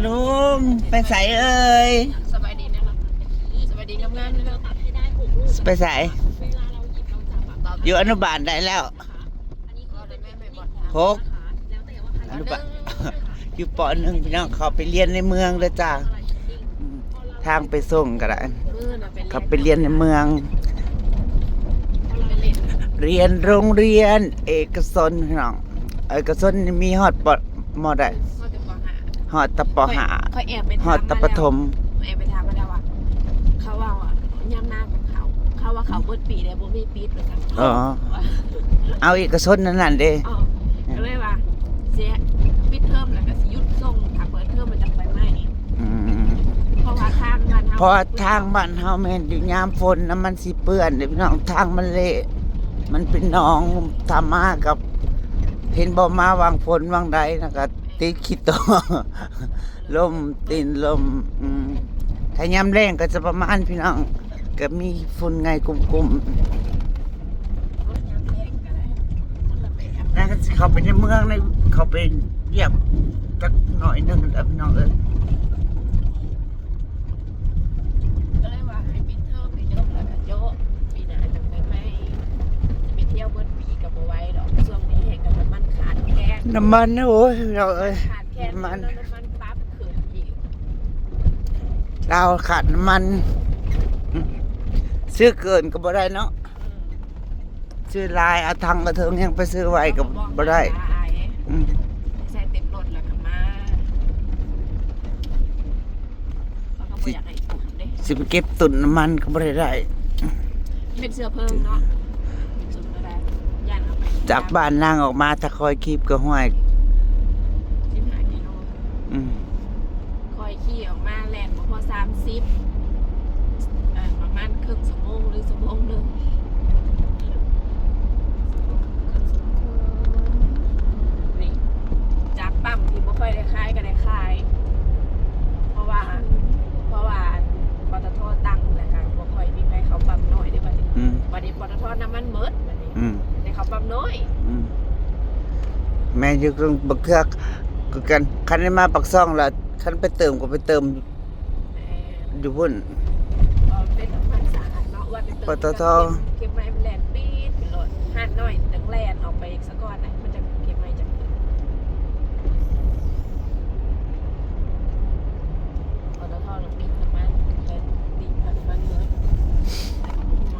ลุง ไปไสเอ่ย สบายดีนะครับ สบายดีงามๆ นะครับ ไปไส อยู่อนุบาลได้แล้ว หก อนุบาล อยู่ ป.หนึ่ง พี่น้อง เขาไปเรียนในเมืองเด้อจ้า ทางไปส่งก็ได้ เขาไปเรียนในเมือง เรียนโรงเรียนเอกชนพี่น้อง เอกชนนี่มีฮอด ป.ม.ใด ฮอดแต่ ป.ห้า ข้อยแอบไป ฮอดแต่ประถม แอบไปถามมาแล้วว่า เขาว่า ยามหน้ากับเขา เขาว่าเขาเบิดปีแล้วบ่มีปิดว่าซั่น อ๋อ เอาเอกชนนั่นนั่นเด้ อ๋อ ก็เลยว่า เสียปิดเทอมแล้วก็สิหยุดส่ง ถ้าเปิดเทอมมันจั่งไปใหม่ อืม เพราะว่าทางบ้านเฮา เพราะว่าทางบ้านเฮาแม่นอยู่ยามฝนน่ะมันสิเปื้อนเด้พี่น้อง ทางมันเละ มันเป็นหนอง ถ้ามากับ เห็นบ่ มาหว่างฝนหว่างใดนะก็ติดขี้ตม ลม ตีนลม อืม ถ้ายามแล้งก็จะประมาณ พี่น้อง ก็มีฝุ่นไงกุ้มๆ แล้วก็สิเข้าไปในเมือง ใน เข้าไปเยี่ยมจักหน่อยหนึ่งแล้วพี่น้องเอ้ย ก็เลยว่าให้ปิดเทอมนี่จบแล้วก็โจ๊ะ ปีหน้าจั่งไปใหม่ สิไปเที่ยวเบิดปีก็บ่ไหวดอก ช่วงนี้แฮ่งก็น้ำมันขาดแคลน น้ำมันนะ โอ้ย พี่น้องเอ้ย ขาดแคลน น้ำมัน น้ำมันปรับขึ้นอีก ลาวขาดน้ำมัน ซื้อเกินก็บ่ได้เนาะ อืม ซื้อหลาย เอาถังกระเทิงยังไปซื้อไว้ก็บ่ได้ อืม ใส่เต็มรถแล้วก็มา เขาก็บ่อยากให้ตุนเด้ สิไปเก็บตุนน้ำมันก็บ่ได้ ได้ เป็นเชื้อเพลิงเนาะ ตุนบ่ได้ ย่านเอาไป จากบ้านนางออกมา ถ้าคอยคีบก็ห้วย สิบห้ากิโล อืม ข้อยขี่ออกมาแล่นบ่พอสามสิบ เอ่อ ประมาณครึ่งชั่วโมงหรือชั่วโมงหนึ่ง นี่ จากปั๊มที่บ่ค่อยได้ขายก็ได้ขาย เพราะว่า เพราะว่า ปตท ตั้งแล้วก็บ่ค่อยมีไผเข้าปั๊มน้อยเด้บัดนี้ อืม บัดนี้ ปตท น้ำมันหมดบัดนี้ อืม ได้เข้าปั๊มน้อย อืม แม่นอยู่ บางเทื่อคือกัน คันได้มาปากช่องแล้ว คันไปเติมก็ไปเติม แม่น อยู่พุ้น ก็เป็นน้ำมันสะอาดเนาะ ว่าไปเติม ปตท เก็บ เก็บไว้มันแล่นปี๊ดไปโลด ห้านน้อยจั่งแล่นออกไปอีกซะก่อนนะ มันจั่งเก็บไว้จั่ง ปตท น่ะปิดน้ำมัน แล่นปิดน้ำมันหม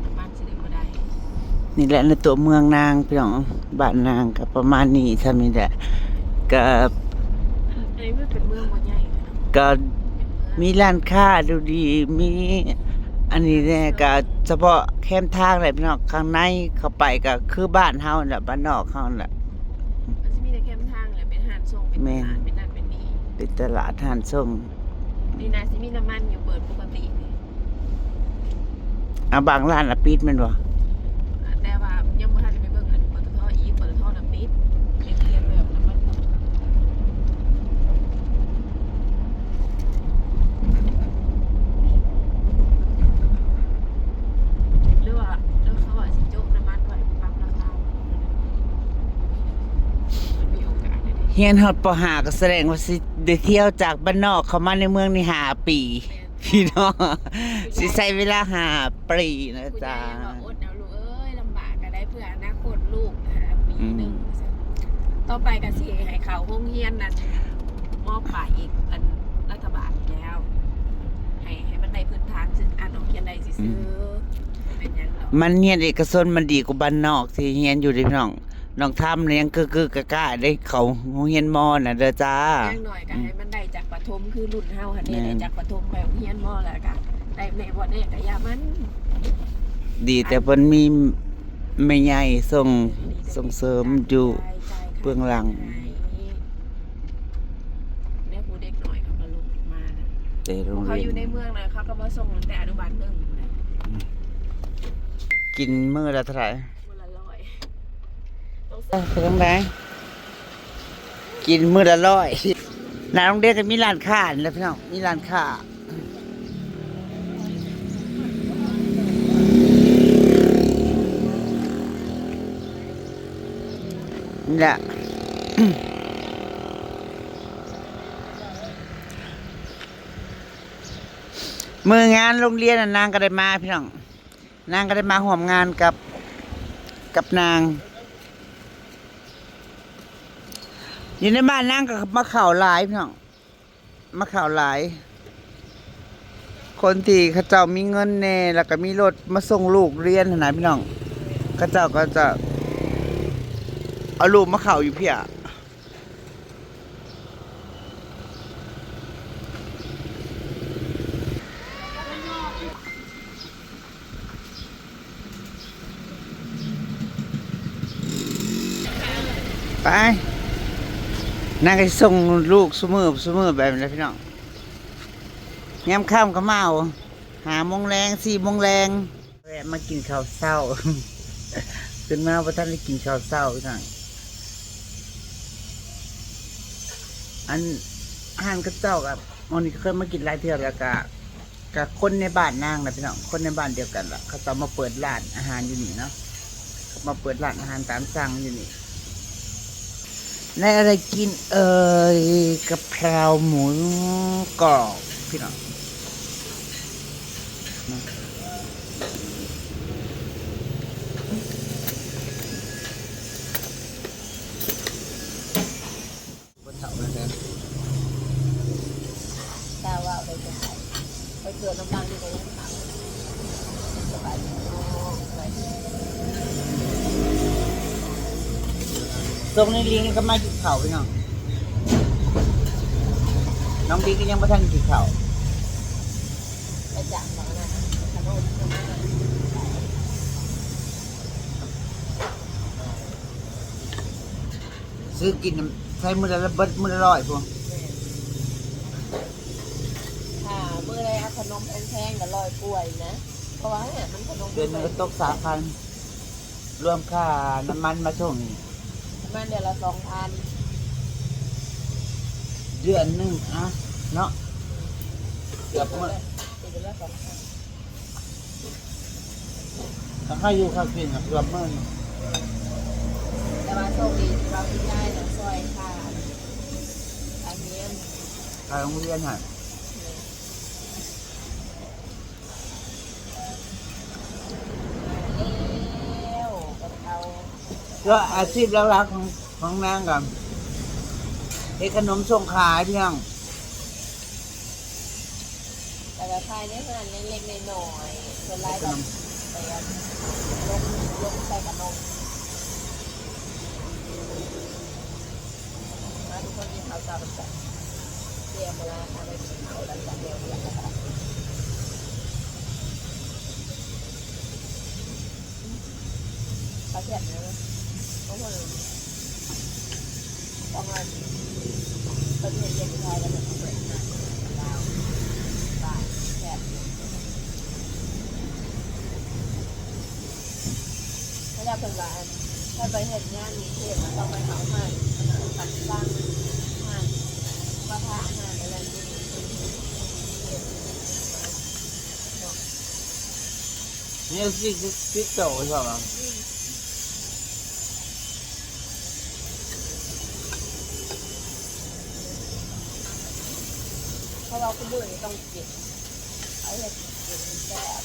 ด น้ำมัน นี่แหละในตัวเมืองนางพี่น้อง บ้านนางก็ประมาณนี้ ส่ำนี้แหละ ก็ อันนี้มันเป็นเมืองบ่ใหญ่นะ ก็มีร้านค้าดูดี มีอันนี้แน่ ก็เฉพาะแคมทางแหละพี่น้อง ข้างในเข้าไปก็คือบ้านเฮานั่นแหละ บ้านนอกเฮานั่นแหละ มันสิมีแต่แคมทางแหละ เป็นห้านส่ง เป็นตลาด แม่น เป็นนั่นเป็นนี่ เป็นตลาด ห้านส่ง นี่นะ สิมีน้ำมันอยู่เปิดปกตินี่ อ่ะ บางร้านน่ะปิดแม่นบ่ แต่ว่ายังบ่ทันได้ไปเบิ่งอัน ปตท อีก ปตท น่ะปิด เฮ็ดเรียนแบบน้ำมันหมด หรือว่า หรือเขาว่าสิโจ๊ะน้ำมันไว้ปรับราคา มันมีโอกาสได้ เรียนฮอด ป.ห้า ก็แสดงว่าสิได้เที่ยวจากบ้านนอกเข้ามาในเมืองนี่ห้าปี แม่น พี่น้อง สิใช้เวลาห้าปีนะจ๊ะ คุณยายยังว่า อดเอาลูกเอ้ย ลำบากก็ได้เพื่ออนาคตลูก ห้าปี อืม หนึ่ง ต่อไปก็สิให้เข้าโรงเรียนนั่น ม.ปลายอีก อันรัฐบาลนี่แล้ว ให้ ให้มันได้พื้นฐาน ซึ่งอ่านออกเขียนได้ซื่อๆ อืม บ่เป็นหยังดอก มันเรียนเอกชนมันดีกว่าบ้านนอกที่เรียนอยู่เด้พี่น้อง น้องทำนี่ยังกึกๆกะๆเด้ เข้าโรงเรียน ม.น่ะเด้อจ้า อย่างน้อยก็ให้มันได้จากประถม คือรุ่นเฮาหั่นเด้ แม่น ได้จากประถมไปโรงเรียน ม.แล้วก็ได้แม่บ่แน่ก็อย่ามัน ดีแต่เพิ่นมีแม่ใหญ่ส่ง ส่งเสริมอยู่เบื้องหลัง แม่ผู้เด็กน้อยเขาก็ลงมานะ แต่โรงเรียน เขาอยู่ในเมืองนะ เขาก็มาส่งตั้งแต่อนุบาลหนึ่งอยู่นะ กินมื้อละเท่าไหร่ มื้อละร้อย เอ้ย ไปทางใด กินมื้อละร้อย หน้าโรงเรียนก็มีร้านค้านี่แหละพี่น้อง มีร้านค้า นี่แหละ ມື້ງານໂຮງຮຽນນະ ນາງກໍໄດ້ມາພີ່ນ້ອງ, ນາງກໍໄດ້ມາຮ່ວມງານກັບ ກັບນາງ. ຢູ່ໃນບ້ານນາງກໍມາເຂົ້າຫຼາຍພີ່ນ້ອງ, ມາເຂົ້າຫຼາຍ. ຄົນທີ່ເຂົາເຈົ້າມີເງິນແດ່ ແລ້ວກໍມີລົດມາສົ່ງລູກຮຽນຫັ້ນນະພີ່ນ້ອງ, ເຂົາເຈົ້າກໍຈະເອົາລູກມາເຂົ້າຢູ່ພີ້. ໄປ ນາງກໍຊິສົ່ງລູກຊຸມື້ ຊຸມື້ແບບນີ້ແຫຼະພີ່ນ້ອງ. ຍາມຄ່ຳກໍມາເອົາ ຫ້າໂມງແລງ ສີ່ໂມງແລງ. ແວະມາກິນເຂົ້າເຊົ້າ, ຂຶ້ນມາບໍ່ທັນໄດ້ກິນເຂົ້າເຊົ້າພີ່ນ້ອງ. ອັນ ຮ້ານເຂົາເຈົ້າກໍ ໝ່ອງນີ້ກໍເຄີຍມາກິນຫຼາຍເທື່ອແລ້ວ ກໍ ກໍຄົນໃນບ້ານນາງນະພີ່ນ້ອງ, ຄົນໃນບ້ານດຽວກັນລະ ເຂົາເຈົ້າມາເປີດຮ້ານອາຫານຢູ່ນີ້ເນາະ, ມາເປີດຮ້ານອາຫານຕາມສັ່ງຢູ່ນີ້. ໄດ້ອະໄລກິນເອີຍ? ກະເພຣາໝູກອບພີ່ນ້ອງ. ສົ່ງນ້ອງລິງກໍມາກິນເຂົ້າພີ່ນ້ອງ, ນ້ອງລິງກໍຍັງບໍ່ທັນກິນເຂົ້າ. ຊື້ກິນນຳ ໃຊ້ມື້ລະ ເບິດມື້ລະຮ້ອຍພຸ້ນ. ຖ້າມື້ໃດເອົາຂະໜົມແພງໆກໍຮ້ອຍກວ່າອີກນະ, ເພາະວ່າມັນຂະໜົມ ເດືອນໜຶ່ງກໍຕົກສາມພັນ ລວມຄ່ານ້ຳມັນມາສົ່ງນີ້ ປະມານເດືອນລະສອງພັນ. ເດືອນໜຶ່ງ ອະ ເນາະ ເກືອບໝົດ ເດືອນລະສອງພັນ. ຖ້າໃຫ້ຢູ່ຄ່າກິນກໍເກືອບໝົດ. ແຕ່ວ່າໂຊກດີທີ່ວ່າຄຸນຍາຍນະຊ່ອຍຄ່າ ຄ່າຮຽນ ຄ່າໂຮງຮຽນໃຫ້. ແລ້ວກໍເອົາ ແລ້ວອາຊີບຫຼັກໆຂອງ ຂອງນາງກໍເຮັດຂະໜົມສົ່ງຂາຍພີ່ນ້ອງ. ແລ້ວກໍຂາຍໃນເຮືອນເລັກໆນ້ອຍໆ ສ່ວນຫຼາຍກໍໄປອັນລົງ ລົງໃສ່ຂະໜົມ. ມາທຸກຄົນກິນເຂົ້າເຊົ້ານຳກັນ. ເຕຍມາລາ ມາໄດ້ກິນເຂົ້າຫຼັງຈາກແລ້ວວຽກແລ້ວກໍ ເຂົ້າແຊບເດີ. ຂອງເພິ່ນ ຂອງເພິ່ນ ເພິ່ນເຮັດວຽກຢູ່ໄທ ແລ້ວເພິ່ນມາເປີດຮ້ານຢູ່ລາວ ບ້ານແຊບ. ເວລາເພິ່ນວ່າ ອັນ ຖ້າໄປເຮັດງານຢູ່ເຂດນະ ຕ້ອງໄປເຂົ້າຮ້ານ ອັນນັ້ນ ປັດສັງ ຮ້ານໝູກະທະ ຮ້ານອັນນັ້ນຢູ່ເຂດ ເນາະ. ນີ້ຊິຕິດຕໍ່ຊະຫວາ? ອືມ. ເພາະວ່າຄູ່ມື້ນີ້ຕ້ອງກິນ ເຮັດກິນແຊບ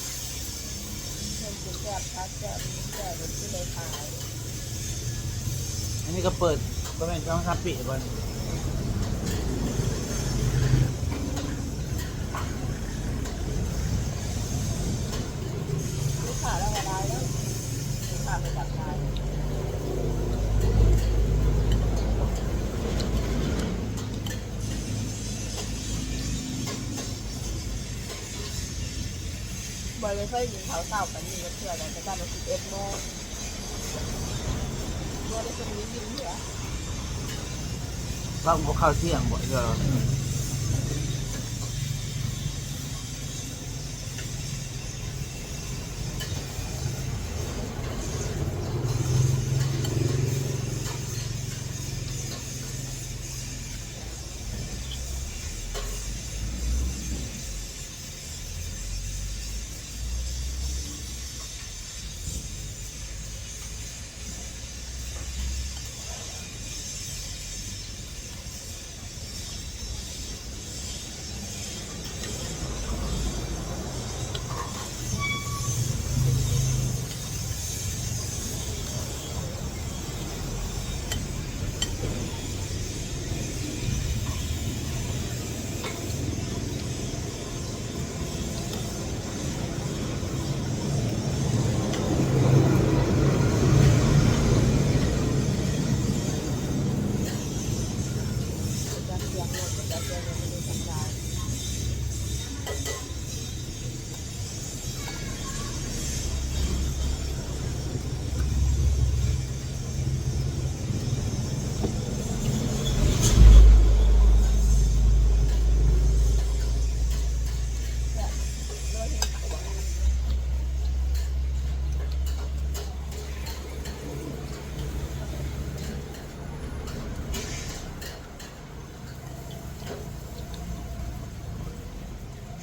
ເຮັດກິນແຊບ ຜັກແຊບ ແຊບ ແບບຊິໄດ້ຂາຍ. ອັນນີ້ກໍເປີດ ບໍ່ແມ່ນສອງສາມປີແລ້ວບໍ່ນີ້? ລູກຄ້າລາວກໍຫຼາຍແລ້ວ ລູກຄ້າໄປຈັບຫຼາຍ. ບໍ່ໄດ້ເຄີຍກິນເຂົ້າເຊົ້າປານນີ້ຈັກເທື່ອ ແຕ່ກໍຕອນສິບເອັດໂມງ ບໍ່ໄດ້ເຄີຍໄດ້ກິນເທື່ອ. ເວົ້າບໍ່ເຂົ້າທ່ຽງບໍ່? ເອີ. ເ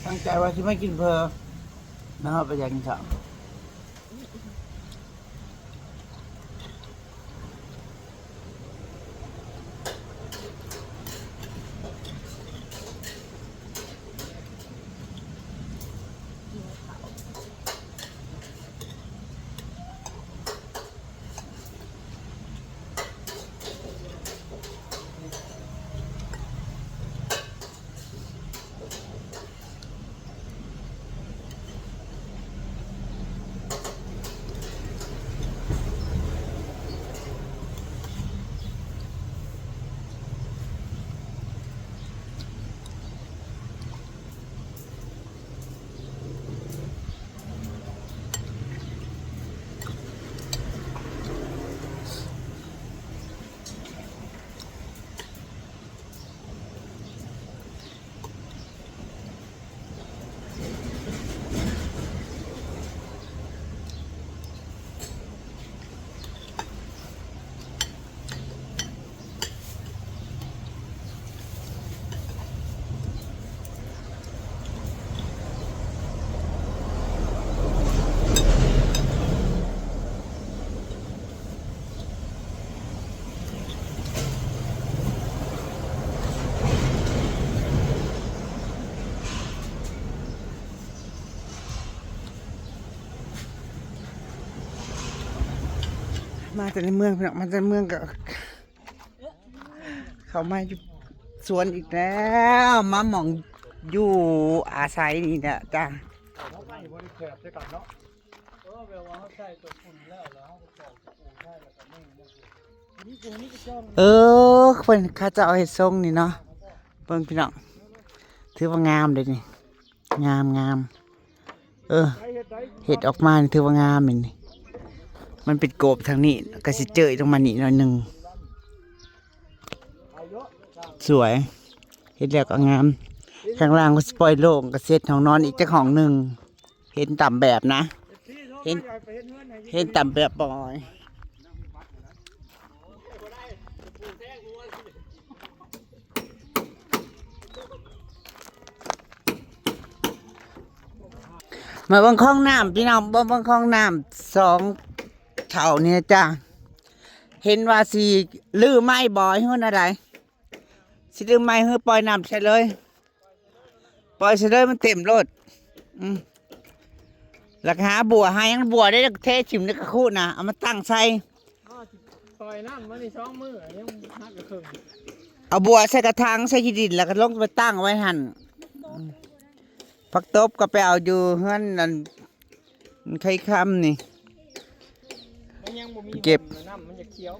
ຕັ້ງໃຈວ່າຊິມາກິນເພີເນາະ ໄປຢາກກິນເຂົ້າ. ມາແຕ່ໃນເມືອງພີ່ນ້ອງ ມາແຕ່ເມືອງກໍ ເຂົ້າມາຢູ່ສວນອີກແລ້ວ ມາໝ່ອງຢູ່ອາໄສນີ້ແຫຼະຈ້າ. ເອີ ເພິ່ນເຂົາເຈົ້າເຮັດຊົງນີ້ເນາະ ເບິ່ງພີ່ນ້ອງ ຖືວ່າງາມເດ້ນີ້. ງາມໆ ເອີ ເຮັດອອກມານີ້ຖືວ່າງາມແມ່ນນີ້ ມັນເປັນໂກບທາງນີ້ ກະຊິເຈີ້ຍລົງມານີ້ໜ້ອຍໜຶ່ງ ສວຍ ເຮັດແລ້ວກໍງາມ. ຂ້າງລ່າງກໍຊິປ່ອຍໂລ່ງ ກໍຊິເຮັດຫ້ອງນອນອີກຈັກຫ້ອງໜຶ່ງ ເຫັນຕາມແບບນະ ເຫັນ ເຫັນຕາມແບບບໍ່? ມາເບິ່ງຄອງນ້ຳພີ່ນ້ອງ ເບິ່ງ ເບິ່ງຄອງນ້ຳສອງເຖົ້ານີ້ຈ້າ ເຫັນວ່າຊິຮື້ໄມ້ບໍ່ ຫຼືແນວໃດ ຊິດຶງໄມ້ ຫຼືປ່ອຍນ້ຳໃສ່ເລີຍ ປ່ອຍໃສ່ເລີຍ ມັນເຕັມໂລດ. ອືມ ແລ້ວກໍຫາບົວ ຫາຫຍັງ ບົວໄດ້ເທຖິ້ມໃນກະຄຸນະ ເອົາມາຕັ້ງໃສ່ ປ່ອຍນ້ຳມານີ້ສອງມື້ ຍັງຫັກກະເຄິ່ງ ເອົາບົວໃສ່ກະຖາງ ໃສ່ຂີ້ດິນ ແລ້ວກໍລົງໄປຕັ້ງໄວ້ຫັ້ນ. ອືມ ຜັກຕົບກໍໄປເອົາຢູ່ເຮືອນອັນ ໄຂ່ຄຳນີ້ ມັນຍັງບໍ່ມີ ເກັບ ນ້ຳມັນຈະຂຽວ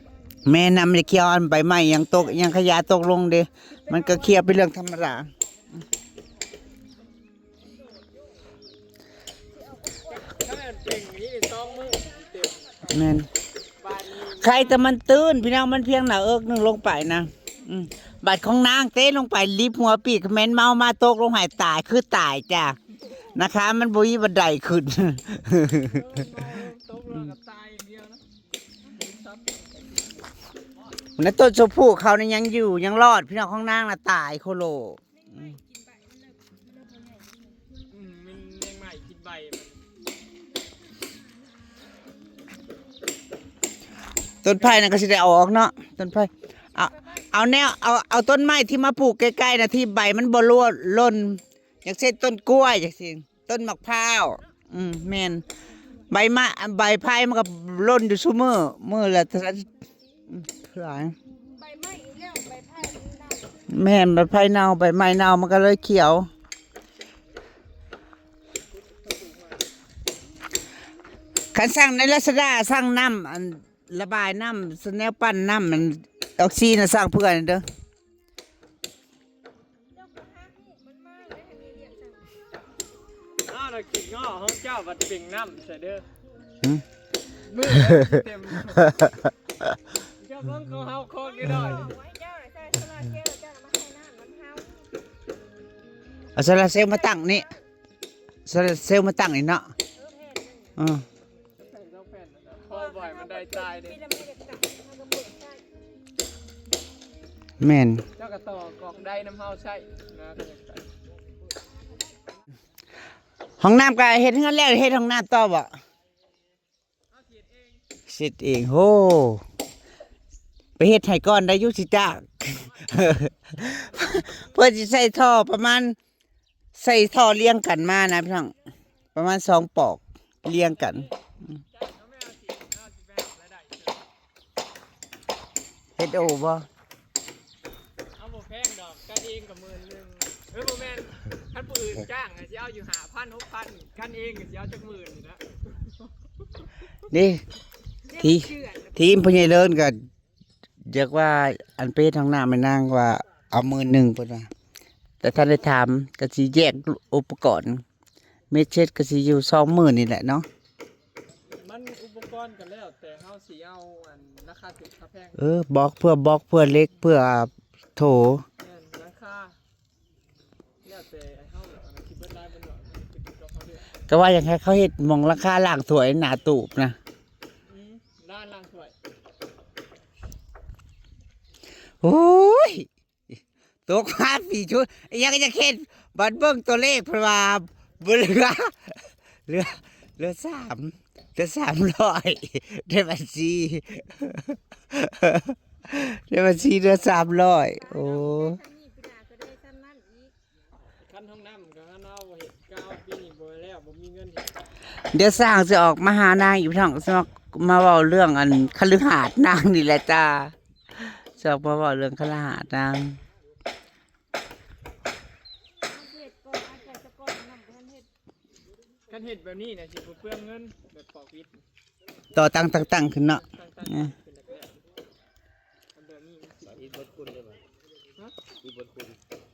ແມ່ນ ນ້ຳມັນຈະຂຽວ ອັນໃບໄມ້ຫຍັງຕົກ ຫຍັງຂະຫຍະຕົກລົງເດ້ ມັນກໍຂຽວເປັນເລື່ອງທຳມະດາ. ແມ່ນ ໃຄແຕ່ມັນຕື້ນພີ່ນ້ອງ ມັນພຽງໜ້າເອິກໜຶ່ງລົງໄປນະ. ອືມ ບາດຂອງນາງເຕະລົງໄປລິບຫົວປີກ ແມ່ນເມົາມາຕົກລົງໃຫ້ຕາຍ ຄືຕາຍຈ້າ ນະຄະ ມັນບໍ່ມີບັນໄດຂຶ້ນ. ໃນຕົ້ນຊົມພູເຂົານີ້ຍັງຢູ່ ຍັງລອດ ພີ່ນ້ອງ ຂອງນາງນະຕາຍໂຄໂລ. ອືມ ອືມ ມັນຍັງໃໝ່ກິນໃບມັນ ຕົ້ນໄຜ່ນັ້ນກໍຊິໄດ້ເອົາອອກເນາະ ຕົ້ນໄຜ່ ເອົາ ເອົາແນວ ເອົາ ເອົາຕົ້ນໄມ້ທີ່ມາປູກໃກ້ໆນະ ທີ່ໃບມັນບໍ່ລ່ວງ ຫຼົ່ນ ຢ່າງເຊັ່ນຕົ້ນກ້ວຍຈັ່ງຊີ້ ຕົ້ນໝາກພ້າວ. ອືມ ແມ່ນ ໃບມະ ໃບໄຜ່ມັນກໍຫຼົ່ນຢູ່ຊຸມື້ ມື້ລະ ອືມ ຫຼາຍ ໃບໄມ້ອີກແລ້ວ ໃບໄຜ່ເນົ່າ ແມ່ນ ໃບໄຜ່ເນົ່າ ໃບໄມ້ເນົ່າ ມັນກໍເລີຍຂຽວ. ຄັນສັ່ງໃນລາຊາດາ ສັ່ງນ້ຳ ອັນ ລະບາຍນ້ຳ ແນວປັ່ນນ້ຳ ອັນ ອອກຊີນ ສັ່ງເພື່ອນເດີ. ອ້າວ ລະກິນເງາະຂອງເຈົ້າບັດເປັງນ້ຳໃສ່ເດີ. ຫືມ? ມື້ເຕັມ ເຈົ້າເບິ່ງຂອງເຮົາຄອກນີ້ໜ້ອຍ ເອົາໂຊລາເຊວມາຕັ້ງນີ້ ໂຊລາເຊວມາຕັ້ງນີ້ເນາະ. ເອີ ພໍບໍ່ໃຫ້ມັນໄດ້ຕາຍເດ້. ແມ່ນ ເຈົ້າກໍຕໍ່ກອກໄດ້ນຳເຮົາໃຊ້ນະ ກໍຢາກໄດ້. ຫ້ອງນ້ຳກໍເຮັດເຮືອນແລ້ວ ເຮັດຫ້ອງນ້ຳຕໍ່ບໍ່? ເຮັດເອງ. ໂອ້ ໄປເຮັດໃຫ້ກ່ອນໄດ້ຢູ່ ຊິຈ້າງ. ເພື່ອຊິໃສ່ທໍ່ປະມານ ໃສ່ທໍ່ລຽງກັນມານະພີ່ນ້ອງ ປະມານສອງປອກລຽງກັນ. ເຮັດໂອບໍ່? ເອົາບໍ່ແພງດອກ ກັນເອງກໍໝື່ນໜຶ່ງ. ເອີ ບໍ່ແມ່ນ ຄັນຜູ້ອື່ນຈ້າງນະ ຊິເອົາຢູ່ຫ້າພັນ ຫົກພັນ ກັນເອງກໍຊິເອົາຈັກໝື່ນນີ້ນະ. ນີ້ ທີມ ທີມພໍ່ໃຫຍ່ເລີນກໍຢາກວ່າ ອັນໄປເຮັດຫ້ອງນ້ຳໃຫ້ນາງວ່າເອົາໝື່ນໜຶ່ງ ເພິ່ນວ່າ ແຕ່ທັນໄດ້ຖາມ ກໍຊິແຍກອຸປະກອນ ເມັດເຊັດກໍຊິຢູ່ສອງໝື່ນນີ້ແຫຼະເນາະ. ມັນອຸປະກອນກໍແລ້ວແຕ່ເຮົາຊິເອົາອັນລາຄາຖືກລາຄາແພງ. ເອີ ບລັອກ ເພື່ອບລັອກ ເພື່ອເຫຼັກ ເພື່ອໂຖ. ແມ່ນ ຫຼັງຄາ ແລ້ວແຕ່ເຮົາແຫຼະ ອັນນັ້ນຊິເບິດຫຼາຍເບິດໜ້ອຍ ມັນຂຶ້ນຢູ່ກັບເຮົາເດ້. ກໍວ່າຢາກໃຫ້ເຂົາເຮັດໝ່ອງຫຼັງຄາລ້າງຖ້ວຍໜ້າຕູບນະ. ອືມ ລານລ້າງຖ້ວຍ. ໂອ້ຍ ຕົກມາສີ່ຊຸດ ອີຫຍັງກໍຈະເຮັດ ບັດເບິ່ງຕົວເລກເພິ່ນວ່າບໍ່ເຫຼືອ ເຫຼືອ ເຫຼືອສາມ ເຫຼືອສາມຮ້ອຍ ໃນບັນຊີ ໃນບັນຊີເຫຼືອສາມຮ້ອຍ. ໂອ້ ຄັນຫ້ອງນ້ຳກໍຄັນເຮົາບໍ່ເຮັດ ກໍເອົາປີນີ້ບໍ່ແລ້ວ ບໍ່ມີເງິນເຮັດ. ດຽວຊ່າງຊິອອກມາຫານາງອີກ ພີ່ນ້ອງ ຊິມາ ມາເວົ້າເລື່ອງອັນຄະລືຫາດນາງນີ້ແຫຼະຈ້າ. ຊອກມາເວົ້າເລື່ອງຄະລະຫາດນາງ. ເຮັດກ່ອນ ອາໄສສະກ່ອນນຳ ບໍ່ທັນເຮັດ. ຄັນເຮັດແບບນີ້ນະ ຊິບໍ່ເປືອງເງິນ ແບບປອກອິດ ຕໍ່ຕັ້ງໆໆຂຶ້ນເນາະ. ຕັ້ງໆ ເອີ ຂຶ້ນແລ້ວ ອັນແບບນີ້ມັນຊິ ອີກເບິດຄຸນເດ້. ຮະ? ອີກເບິດຄຸນ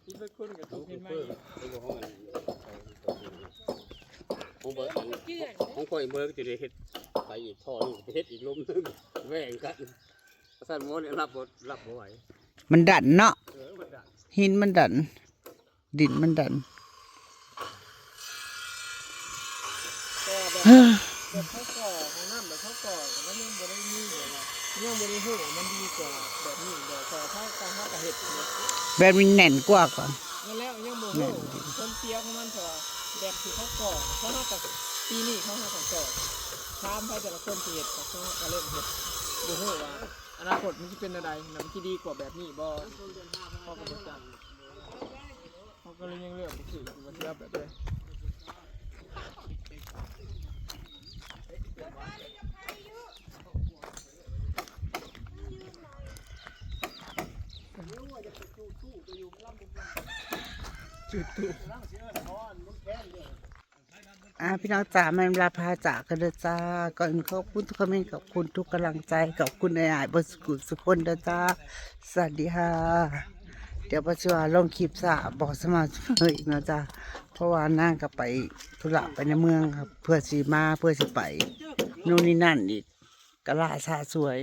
ອີກເບິດຄຸນກໍຕ້ອງເຮັດໃໝ່. ຂອງເບີດ ຂອງຂ້ອຍເບີດກໍຈະໄດ້ເຮັດໄປອີກທໍ່ໜຶ່ງ ໄປເຮັດອີກຫຼຸມໜຶ່ງ ແຫວ່ງກັນ. ວ່າຊັ້ນໝໍນີ້ ຮັບບໍ່ ຮັບບໍ່ໄຫວ ມັນດັນເນາະ. ເອີ ມັນດັນ ຫີນມັນດັນ ດິນມັນດັນ. ແຕ່ແບບ ແບບເຂົາກໍ່ຫ້ອງນ້ຳ ແບບເຂົາກໍ່ມັນຍັງບໍ່ໄດ້ມີ ແບບວ່າຍັງບໍ່ໄດ້ຮູ້ວ່າມັນດີກວ່າແບບນີ້ບໍ່ ເພາະວ່າເຮົາ ເຮົາກໍເຮັດເນາະ ແບບນີ້ແໜ້ນກວ່າກວ່າ. ນັ້ນແຫຼະ ຍັງບໍ່ຮູ້ຜົນເສຍຂອງມັນ ເພາະວ່າແບບທີ່ເຂົາກໍ່ ຂອງເຮົາກໍ ປີນີ້ຂອງເຮົາກໍກໍ່ ຖາມໄປແຕ່ລະຄົນທີ່ເຮັດ ຂອງເຮົາກໍເລີ່ມເຮັດ ບໍ່ຮູ້ວ່າ ອະນາຄົດມັນຊິເປັນແນວໃດນະ ມັນຊິດີກວ່າແບບນີ້ບໍ່ ເຮົາກໍບໍ່ຈັກ. ເຮົາກໍເລີຍຍັງເລືອກບໍ່ຖືກຢູ່ວ່າຊິເອົາແບບໃດ. ຈຸດທູບ. ອ່າ ພີ່ນ້ອງຈ້າ ແມ່ນເວລາພາຈາກກັນເດີຈ້າ. ກ່ອນອື່ນຂອບຄຸນທຸກຄອມເມັນ ຂອບຄຸນທຸກກຳລັງໃຈ ຂອບຄຸນອ້າຍໆເບິດສຸຂູສຸຄົນເດີຈ້າ. ສະຫວັດດີຄ່ະ. ດຽວວ່າຊິວ່າລົງຄລິບຊ້າບໍ່ສະໝ່ຳສະເໝີອີກເນາະຈ້າ ເພາະວ່ານາງກໍໄປທຸລະໄປໃນເມືອງ ເພື່ອຊິມາ ເພື່ອຊິໄປໂນ່ນນີ້ນັ້ນອີກ ກໍລ້າຊ້າສວຍ.